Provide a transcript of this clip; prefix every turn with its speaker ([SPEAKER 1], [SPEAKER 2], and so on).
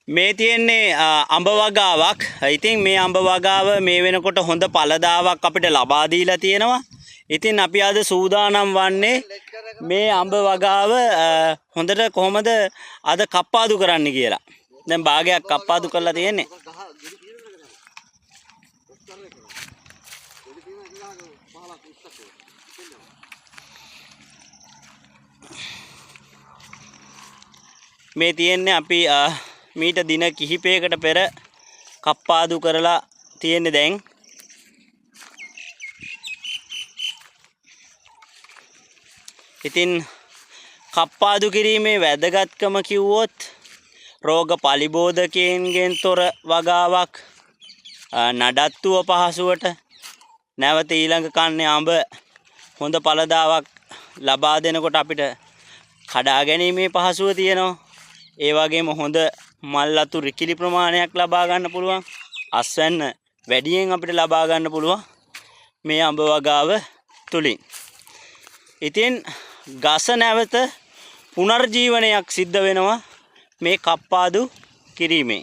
[SPEAKER 1] මේ තියෙන්නේ අඹ වගාවක්. ඉතින් මේ අඹ වගාව මේ වෙනකොට හොඳ ඵලදාවක් අපිට ලබා දීලා තියෙනවා. ඉතින් අපි අද සූදානම් වන්නේ මේ අඹ වගාව හොඳට කොහොමද අද කප්පාදු කරන්න කියලා. දැන් භාගයක් කප්පාදු කරලා තියෙන්නේ. මේ තියෙන්නේ අපි මීට දින කිහිපයකට පෙර කප්පාදු කරලා තියෙන්නේ දැන්. ඉතින් කප්පාදු කිරීමේ වැදගත්කම කිව්වොත් රෝග පලිබෝධකයන්ගෙන් තොර වගාවක්, නඩත්තුව පහසුවට, නැවත ඊළඟ කන්නේ අඹ හොඳ ඵලදාවක් ලබා දෙනකොට අපිට කඩා ගැනීමේ පහසුව තියෙනවා. ඒ වගේම හොඳ මල් අතු රිකිලි ප්‍රමාණයක් ලබා ගන්න පුළුවන්. අස්වැන්න වැඩියෙන් අපිට ලබා ගන්න පුළුවන් මේ අඹ වගාව තුලින්. ඉතින් ගස නැවත පුනර්ජීවනයක් සිද්ධ වෙනවා මේ කප්පාදු කිරීමෙන්.